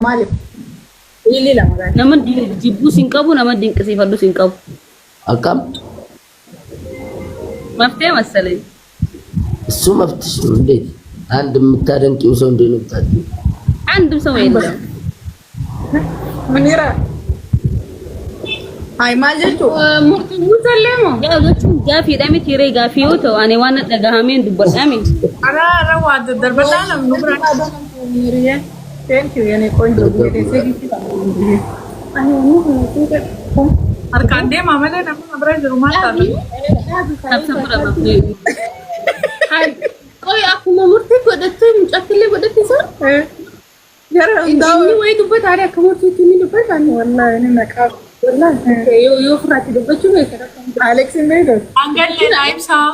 Maaliif? Ililli lama gaari. Nama jibbus hin qabu, nama dinqisiifadhus hin qabu. Akkam? Maftee መሰለኝ። እሱ መብትሽ ነው። እንዴት አንድ የምታደንቂው ሰው እንዴት ነው የምታውቂው? አንድም ሰው የለም። Munira. Ay maal jechuun? Murtii guutallee moo? Yaa jechuun gaafiidha miti ree gaafii yoo ta'u ani waan dhagahameen dubbadhaami. Karaa irra waa daddarbadhaa namni biraa. Muniriye. Thank you የኔ ቆንጆ. Harkaan deemaa malee namni bira jiru maal taata? Sabsabura maftee. Qoy akkuma murtii godhattu mucattillee godhatti isa. Jara hundaa'u. Inni wayii dubbata ari akka murtiitti inni dubbata. Wallahi ni maqaa. Wallahi. Yoo ofirraatti dubbachuu beekta. Alex hin beektu. Hangallee naa ibsaa.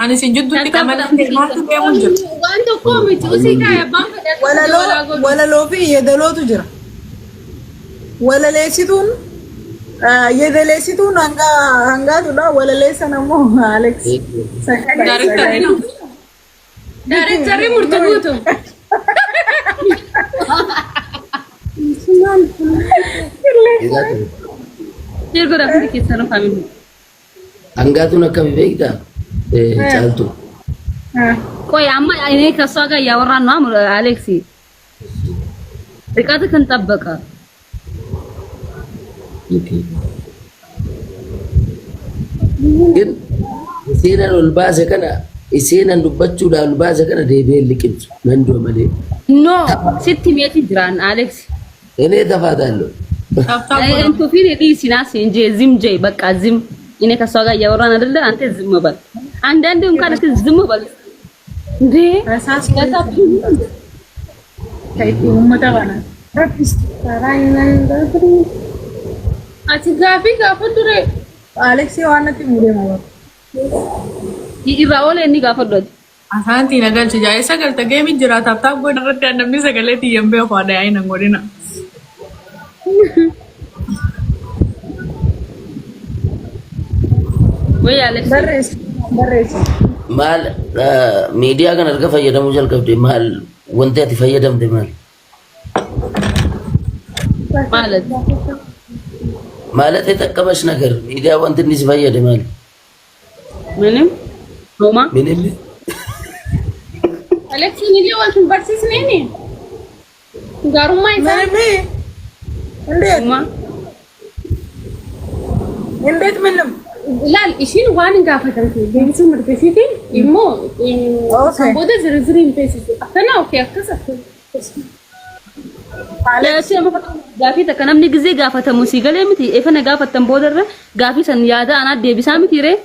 Ani isin jidduutti qamalee maaltu deemu jiru. Waan tokko miti usii kaaya abbaan fedhe. Walaloo walaloo fi yeedalootu jira. Walaleessituun yeedaleessituun hanga hangaatudha. Walaleessan ammoo Alex. Daarektarri Daarektarri murtii guutu. Share godhaa hundi keessanuu family. Hangaatuun akkami beektaa? Caaltu. ቆይ አማ እኔ ከእሷ ጋር እያወራን ነው አሌክሲ። ርቀትህን ጠበቀ። Okay. ግን iseenan ol baase kana iseenan dubbachuudhaan ol baase kana deebi'ee liqimsu nan du'a malee. No sitti meeti jiraan አሌክስ። እኔ ተፋታለሁ። እንቱፊን ዲሲናስ እንጂ ዝም ጀይ በቃ ዝም። እኔ ከእሷ ጋር እያወራን አይደለ? አንተ ዝም በል። አንዳንዴ እንኳን እስኪ ዝም በል እንዴ። Uummata kana. Ati gaafii gaafa dure. Alex waan natti muudee moo? Irraa oolee inni gaafadhu ati. Asaantii na galche jaa'ee sagalta geemi jira taaptaap godha irratti namni sagalee xiyyan beeku haadha yaa'ii nan godhina. ወይ አሌክስ። Barreessi. Barreessi. Maal miidiyaa kana erga fayyadamuu jalqabde maal wanti ati fayyadamte maal? ማለት ማለት የጠቀመሽ ነገር ሚዲያ wanti inni si fayyade maal? ምንም ሮማ። ምንም። Aleksiin illee wal hin barsiisneeni. Gaarummaa isaa. ምንም እንዴት ሮማ። እንዴት ምንም? Ilaal ishiin waan hin gaafatamte deebisuu mirga ishiitiin immoo Okay. kan booda zirzirii hin teessisu. Akkana okee akkas akkas. Gaafii takka namni gizee gaafatamu si galee miti efa na gaafattan boodarra gaafii san yaada anaa deebisaa miti ree.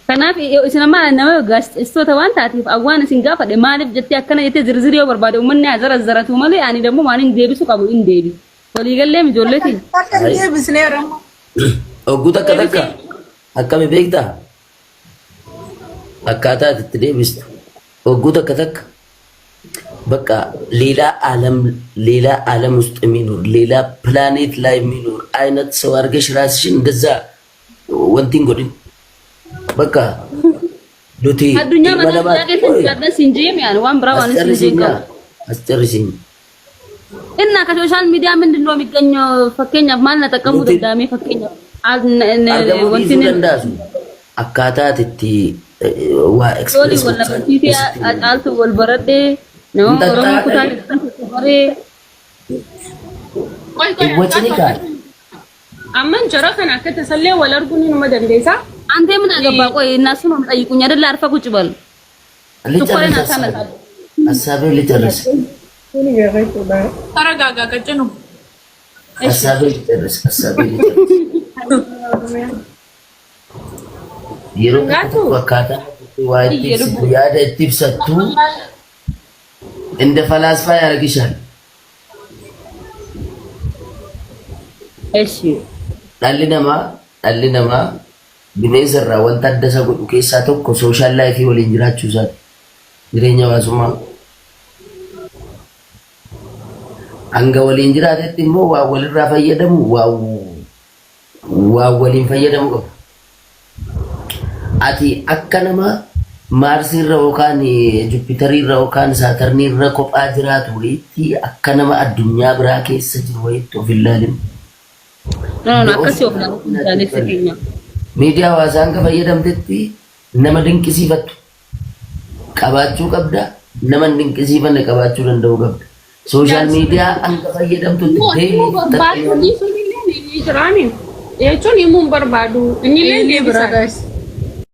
Kanaaf isin amma nama gaazexeessitoota waan taateef awwaan isin gaafadhe maaliif jettee akkana jettee zirzirii yoo barbaade uummanni haa zarazaratu malee ani ደግሞ maaliin deebisu qabu hin deebi. Waliigallee ijoolleetiin. Akka hin deebisneera. Ogguu takka takka akkami beektaa? Akkaataa ati itti deebistu. Ogguu takka takka በቃ ሌላ ዓለም ሌላ ዓለም ውስጥ የሚኖር ሌላ ፕላኔት ላይ የሚኖር አይነት ሰው አድርገሽ ራስሽን እንደዛ wanti hin godhin በቃ nuti Addunyaa ilma mataa namaa isaa keessa jiraadhan siin jeemi ani waan biraa waan isin jeen አስጨርሲኛ qabu. አስጨርሲኝ። እና ከ social media ምንድን ነው የሚገኘው? Fakkeenyaaf maal na xaqqamuu Nuti danda'ame fakkeenyaaf argamuu wanti dhiisuu danda'asu akkaataa ati itti waa Looli express wal gochaa agarsiisee caaltu wal baradhee nama Oromoo kutaa keessatti baree. Qoy qoy. Wacini kaa. Amman jara kana akka tasallee wal arguun numa dandeessaa. አንተ ምን አገባ? ቆይ እነሱ ነው የሚጠይቁኝ አይደለ? አርፈህ ቁጭ በል። ልጨርስ ቸኮሌን ሀሳቤን አታመጣም። ሀሳቤን ልጨርስ። Kuni beekachuudha. Taragaagaa qaccinu. ሀሳቤን ልጨርስ ሀሳቤን ልጨርስ። Yeroo tokko tokko akkaataa waa itti ibsitu yaada itti ibsattu እንደ ፈላስፋ ያደርግሻል። እሺ። Dhalli namaa bineensa irraa wanta adda isa godhu keessaa tokko social life waliin jiraachuu isaati. Jireenya hawaasummaa. Hanga waliin jiraatetti immoo waa walirraa fayyadamu waa waliin fayyadamu qaba. Ati akka nama Maarsiirra yookaan Jupitariirra yookaan Saatarniirra kophaa jiraatu wayiitti akka nama addunyaa biraa keessa jiru wayiitti of hin ilaalin. No, no, akkasii of ilaaluu hin jaalessa keenya. Miidiyaa hawaasaa hanga fayyadamtetti nama dinqisiifattu qabaachuu qabda. Nama hin dinqisiifanne qabaachuu danda'uu qabda. Social media hanga fayyadamtutti Immoo daily himuu barbaadu dhiisuun illee ni jiraami. Jechuun himuu hin barbaadu. Inni illee Inni bira deebisa. guys.